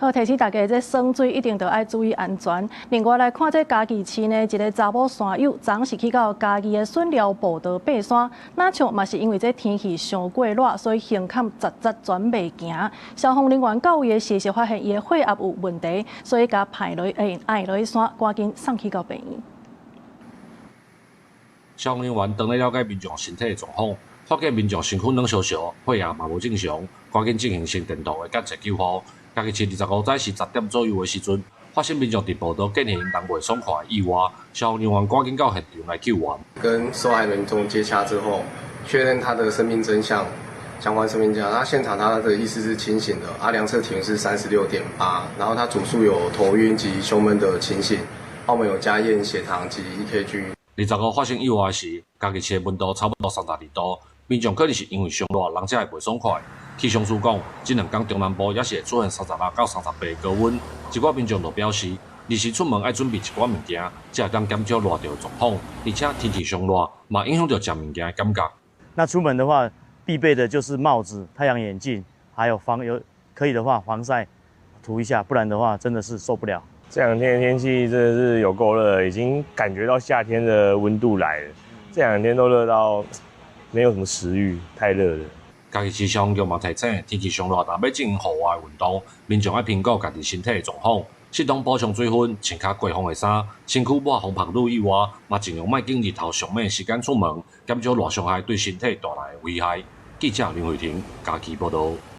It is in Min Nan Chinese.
好，提醒大家，這耍水一定著愛注意安全。另外來看，這嘉義市呢，一个查某山友，昨昏是去到嘉義的筍寮步道爬山，若像嘛是因為這天氣傷過熱，所以胸坎節節轉袂行。消防人員到位的時，是發現伊的血壓有問題，所以共抬落去，按落去山，趕緊送去到病院。消防人員當咧了解民眾身體的狀況，發現民眾身軀軟燒燒，血壓嘛無正常，趕緊進行心電圖的檢測救護。嘉義市25早時10點左右的時陣，發生民眾佇步道進行人袂爽快的意外，消防人員趕緊到現場來救援。跟受害民眾接洽之後，確認他的生命徵象，相關生命徵象。他現場他的意識是清醒的，啊，量測體溫是36.8，然後他主訴有頭暈及胸悶的情形，我們有加驗血糖及 EKG。 25發生意外時，嘉義市的溫度差不多32度，民眾可能是因為傷熱，人才會袂爽快。氣象署講，這兩工中南部也是會出現36到38高溫。一寡民眾就表示，日時出門愛準備一寡物件，才會當減少熱著狀況。而且天氣傷熱，嘛影響著食物件的感覺。那出門的話，必備的就是帽子、太陽眼鏡，還有防有可以的話防曬塗一下，不然的話真的是受不了。這兩天的天氣真的是有夠熱，已經感覺到夏天的溫度來了。這兩天都熱到沒有什麼食慾，太熱了。嘉義市消防局嘛提醒，天氣傷熱，若欲進行戶外運動，民眾愛評估家己身體的狀況，適當補充水分，穿較過風的衫，身軀抹防曝乳以外，嘛盡量莫揀日頭上猛的時間出門，減少熱傷害對身體帶來的危害。記者林慧婷嘉義報導。